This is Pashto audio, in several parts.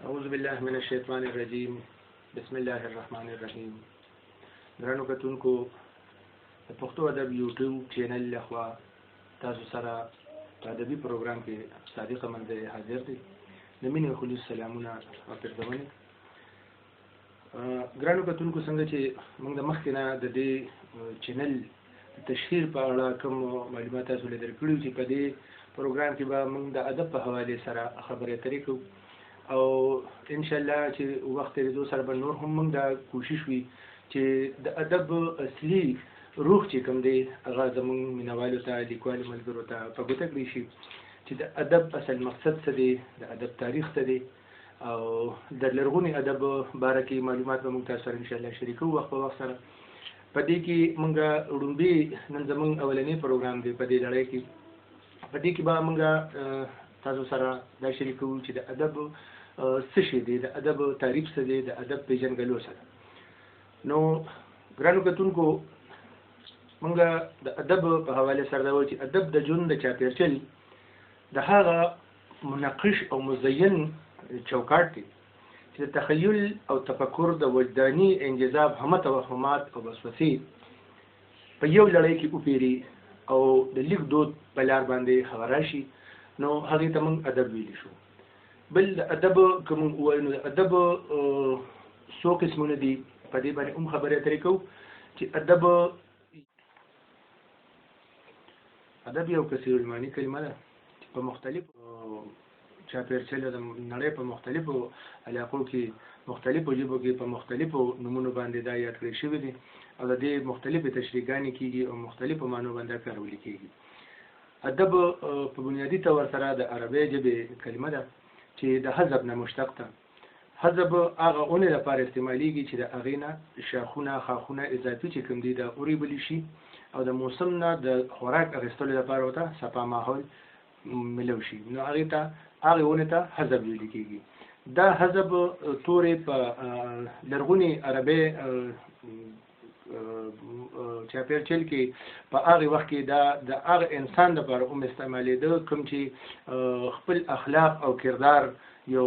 اعوذ بالله من الشیطان الرجیم، بسم الله الرحمن الرحیم. درنو کتونکو، د پښتو ادب یوټیوب چینل لخوا تاسو سره په ادبي پروګرام کې صادق منځی حاضر دی. د مینې او خلوص سلامونه او پیرزونې. ګرانو کتونکو، څنګه چې موږ د مخکې نه د دې چینل تشهیر په اړه کوم معلومات تاسو له درکړي چې په دې پروګرام کې به موږ د ادب په حوالې سره خبرې اترې کوو، او ان شاء الله چې وخت تېرېدو سره به نور هم موږ دا کوشش وي چې د ادب اصلي روح چې کوم دی هغه زموږ مینوالو ته، لیکوالو ملګرو ته په ګوته کړی شي چې د ادب اصل مقصد څه دی، د ادب تاریخ څه دی، او د لرغوني ادب باره کې معلومات به موږ تاسو سره ان شاء الله شریکوو وخت په وخت سره. په دې کې موږ ړومبی نن زموږ اولنی پروګرام دی په دې لړۍ کې. په دې کې به موږ تاسو سره دا شریکوو چې د ادب څه شی دی، د ادب تعریف څه دی، د ادب پیژندګلو څه ده. نو ګرانو کتونکو، موږ د ادب په حواله سره دا وایو چې ادب د ژوند د چاپېرچل د هغه منقش او مزین چوکاټ دی چې د تخیل او تفکر د وجداني انجذاب همه توهمات او وسوسې په یو لړۍ کې وپیري او د لیک دود په لار باندې هغه راشي، نو هغې ته موږ ادب ویلی شو. بل د ادب که موږ ووایو نو د ادب څو قسمونه دي، په دې باندې هم خبرې اترې کوو چې ادب یو کثیر المعنی کلمه ده چې په مختلفو چاپېرچلو، د نړۍ په مختلفو علاقو کې، مختلفو ژبو کې په مختلفو نومونو باندې دا یاد کړی شوی دی، او د دې مختلفې تشریحګانې کیږي او مختلفو معنو باندې کارول کیږي. ادب په بنیادي طور سره د عربۍ ژبې کلمه ده چې د حزب نه مشتق ده. حزب هغه اونې لپاره استعمالیږي چې د هغې نه شاخونه خاخونه اضافي چې کوم دي دا اوریبل شي، او د موسم نه د خوراک اخیستلو لپاره ورته صفا ماحول ملو شي، نو هغې ته هغې ونې ته حزب ویل کېږي. دا حزب تورې په لرغوني عربۍ چاپېرچل کې په هغه وخت کې دا د هغه انسان لپاره هم استعمالېده کوم چې خپل اخلاق او کردار یو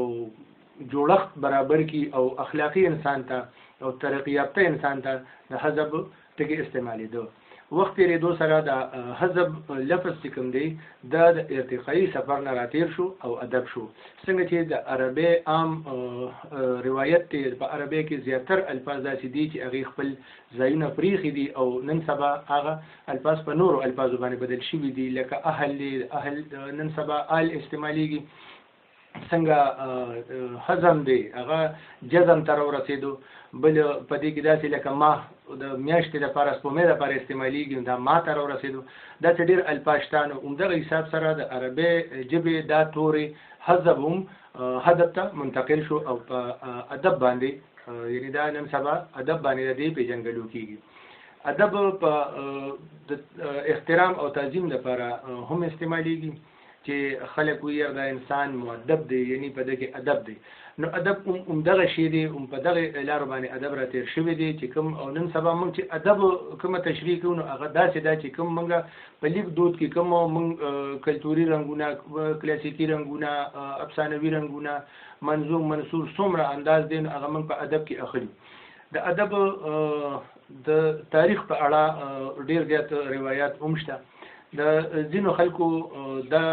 جوړښت برابر کی، او اخلاقی انسان ته او ترقی یافته انسان ته د حزب ټکی استعمالېده. وخت تېرېدو سره د حزب لفظ چې کوم دی دا د ارتقایي سفر نه راتېر شو او ادب شو. څنګه چې د عربۍ عام روایت دی، په عربۍ کې زیاتر الفاظ داسې دي چې هغې خپل ځایونه پرېښي دي، او نن سبا هغه الفاظ په نورو الفاظو باندې بدل شوي دي، لکه اهل دی، اهل نن سبا آل استعمالېږي. څنګه هضم دی هغه جزم ته راورسېدو. بل په دې کې داسې لکه ما د میاشتې لپاره، سپومې لپاره استعمالېږي، دا ما ته راورسېدو. داسې ډېر الفاظ شته. نو همدغه حساب سره د عربۍ ژبې دا تورې حذب هم هدف ته منتقل شو، او په ادب باندې، یعنی دا نن سبا ادب باندې د دې پېژندګلو کېږي. ادب په د احترام او تعظیم لپاره هم استعمالېږي چې خلک وایي دا انسان مؤدب دی، یعنی په ده کې ادب دی. نو ادب هم همدغه شی دی، هم په دغه لارو باندې ادب را تېر شوی دی چې کوم. او نن سبا موږ چې ادب کومه تشریح کوو نو هغه داسې ده چې کوم موږ په لیک دود کې کوم موږ کلتوري رنګونه، کلاسیکي رنګونه، افسانوي رنګونه، منظوم منثور څومره انداز دی، نو هغه موږ په ادب کې اخلو. د ادب د تاریخ په اړه ډېر زیات روایات هم شته. د ځینو خلکو دا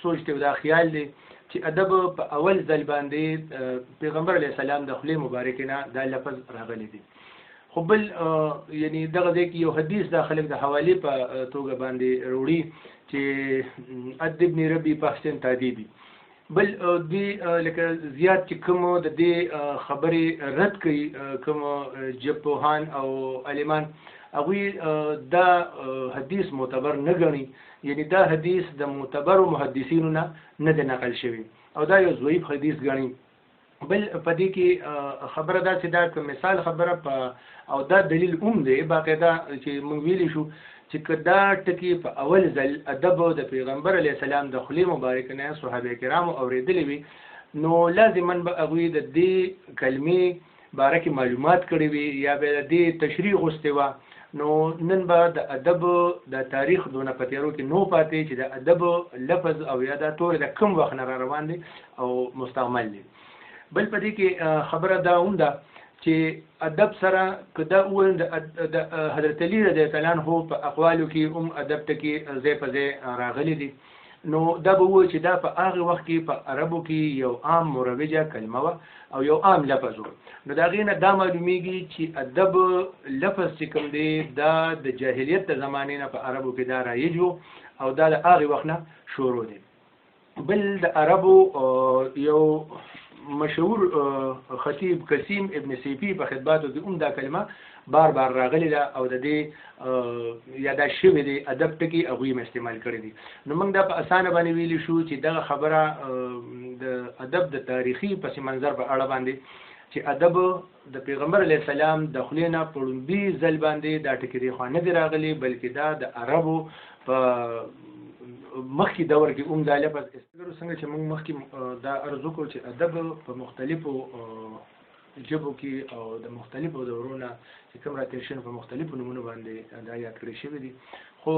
سوچ دی او دا خیال دی چې ادب په اول ځل باندې پیغمبر علیه السلام د خولې مبارکې نه دا لفظ راغلی دی. خو بل یعنی دغه ځای کې یو حدیث دا خلک د حوالې په توګه باندې وروړي چې ادبني ربي فاحسن تادیبي. بل دوی لکه زیات چې کوم د دې خبرې رد کوي کوم ژبپوهان او عالمان، هغوی دا حدیث معتبر نه ګڼي، یعنی دا حدیث د معتبرو محدثینو نه نه دی نقل شوی، او دا یو ضعیف حدیث ګڼي. بل په دې کې خبره داسې ده که مثال خبره په او دا دلیل هم دی باقاعده چې موږ ویلی شو چې که دا ټکی په اول ځل ادب د پیغمبر علیه السلام د خولې مبارک نه صحابه کرامو اورېدلی وي، نو لازما به هغوی د دې کلمې باره کې معلومات کړي وي یا به د دې تشریح غوښتې وه، نو نن به د ادب د تاریخ دونه په تیارو کې نو پاتې چې د ادب لفظ او یا دا تورې د کوم وخت نه را روان دی او مستعمل دی. بل په دې کې خبره دا هم ده چې ادب سره که دا ووایم، د حضرت علی رضی الله عنه په اقوالو کې هم ادب ټکی ځای په ځای راغلي دي. نو دا به ووایو چې دا په هغه وخت کې په عربو کې یو عام مروجه کلمه وه او یو عام لفظ و. نو د هغې نه دا معلومیږي چې ادب لفظ چې کوم دی دا د جاهلیت د زمانې نه په عربو کې دا رایج و او دا د هغې وخت نه شروع دی. بل د عربو یو مشهور خطیب قسیم ابن سیفی په خطباتو کې هم دا کلمه بار بار راغلې ده او د دې یا دا شوی دی ادب ټکی هغوی هم استعمال کړی دي. نو موږ دا په اسانه باندې ویلی شو چې دغه خبره د ادب د تاریخي پس منظر په اړه باندې چې ادب د پیغمبر علیه السلام د خولې نه په ړومبي ځل باندې دا ټکی دی خوا نه دی راغلی، بلکې دا د عربو په مخکې دور کې هم دا لفظ څنګه چې موږ مخکې دا عرض وکړو چې ادب په مختلفو ژبو کې او د مختلفو دورو نه چې کوم راتېر شوي په مختلفو نومونو باندې دا یاد کړی شوي دي، خو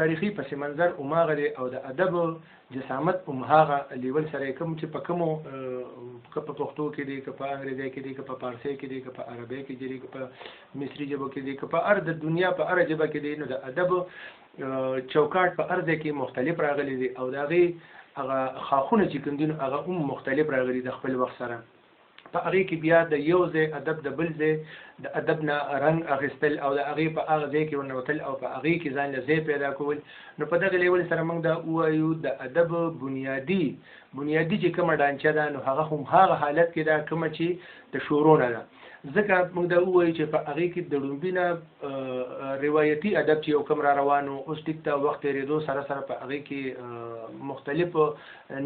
تاریخي پس منظر هماغه دی او د ادب جسامت هم هغه لیول سره کوم چې په کومو که په پښتو کې دی، که په انګریزۍ کې دی، که په پارسۍ کې دی، که په عربۍ کې دی، که په مصري ژبو کې دی، که په هر د دنیا په هره ژبه کې دی، نو د ادب چوکاټ په هر ځای کې مختلف راغلي دي او د هغې هغه ښاخونه چې کوم دي نو هغه هم مختلف راغلي د خپل وخت سره. په هغې کې بیا د یو ځای ادب د بل ځای د ادب نه رنګ اخیستل او د هغې په هغه ځای کې ورنوتل او په هغې کې ځان له ځای پیدا کول. نو په دغه لیول سره موږ دا ووایو د ادب بنیادي چې کومه ډانچه ده نو هغه هم هغه حالت کې ده کومه چې د شروع نه ده. ځکه موږ دا ووایو چې په هغې کې د ړومبي نه روایتي ادب چې یو کوم را روان و، اوس ټیک ته وخت تېرېدو سره سره په هغې کې مختلف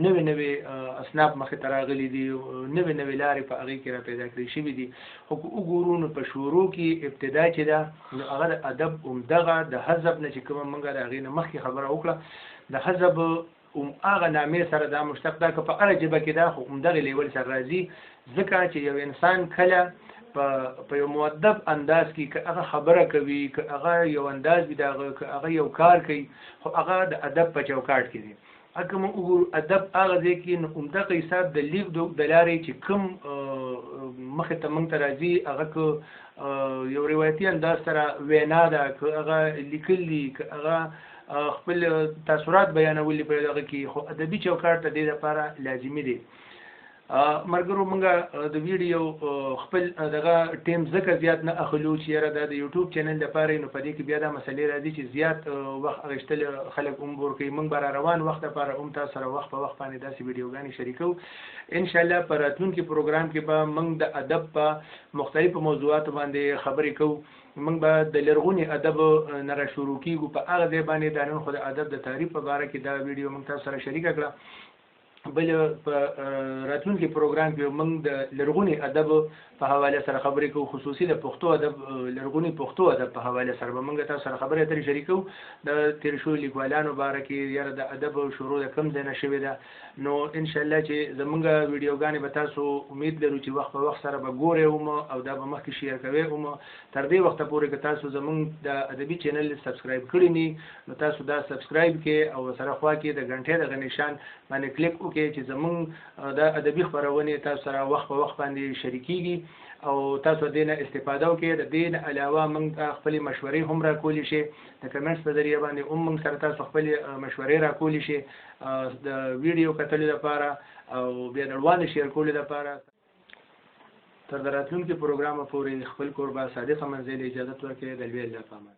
نوې نوې اصناف مخې ته راغلي دي، نوې نوې لارې په هغې کې را پیدا کړې شوې دي. خو که وګورو نو په شروع کې ابتدا چې ده نو هغه د ادب همدغه د حذب نه چې کومه موږ د هغې نه مخکې خبره وکړه، د حذب هم هغه نامې سره دا مشتق ده، که په هره ژبه کې ده خو همدغې لیول سره راځي. ځکه چې یو انسان کله په یو مؤدب انداز کې که هغه خبره کوي، که هغه یو انداز وي د هغه، که هغه یو کار کوي، خو هغه د ادب په چوکاټ کې دی. که موږ وګورو ادب هغه ځای کې نو همدغه حساب د لیک د لارې چې کوم مخې ته موږ ته راځي، هغه که یو روایتي انداز سره وینا ده، که هغه لیکل دي، که هغه خپل تاثرات بیانول دي په دغه کې، خو ادبي چوکاټ د دې لپاره لازمي دی. مرګرو موږ د ویډیو خپل دغه ټیم ځکه زیات نه اخلو چې یاره دا د یوټیوب چینل لپاره، نو په دې کې بیا دا مسلې راځي چې زیات وخت اخیستل خلک هم بور کوي. موږ به را روان وخت لپاره هم تاسو سره وخت په وخت باندې داسې ویډیوګانې شریکوو. انشاءالله په راتلونکي پروګرام کې به موږ د ادب په مختلفو موضوعاتو باندې خبرې کوو. موږ به د لرغوني ادب نه را شروع کیږو په هغه ځای باندې. دا نن خو د ادب د تعریف په باره کې دا ویډیو موږ تاسو سره شریکه کړه. بل په راتلونکي پروګرام کې موږ د لرغوني ادب په حواله سره خبرې کوو، خصوصي د پښتو ادب، لرغوني پښتو ادب په حواله سره به موږ تاسو سره خبرې اترې شریکوو د تېر شویو لیکوالانو باره کې، یاره د ادب شروع د کوم ځای نه شوې ده. نو انشاءالله چې زموږ ویډیوګانې به تاسو امید لرو چې وخت په وخت سره به ګورئ هم او دا به مخکې شیر کوئ هم. تر دې وخته پورې که تاسو زموږ د ادبي چینل سبسکرایب کړی نی نو تاسو دا سبسکرایب کړئ او سره خوا کې د غنټې دغه نشان باندې کلیک وکړئ چې زموږ د ادبي خپرونې تاسو سره وخت په وخت باندې شریکیږي او تاسو دې نه استفاده وکړئ. د دې نه علاوه موږ ته خپلې مشورې هم راکولی شئ، د کمنټس په ذریعه باندې هم موږ سره تاسو خپلې مشورې راکولی شئ د ویډیو کتلو لپاره او بیا د وړاندې شیر کولو لپاره. تر د راتلونکي پروګرامه پورې خپل کوربه صادق احمدزی له اجازت ورکړئ. د لوی الله په امان.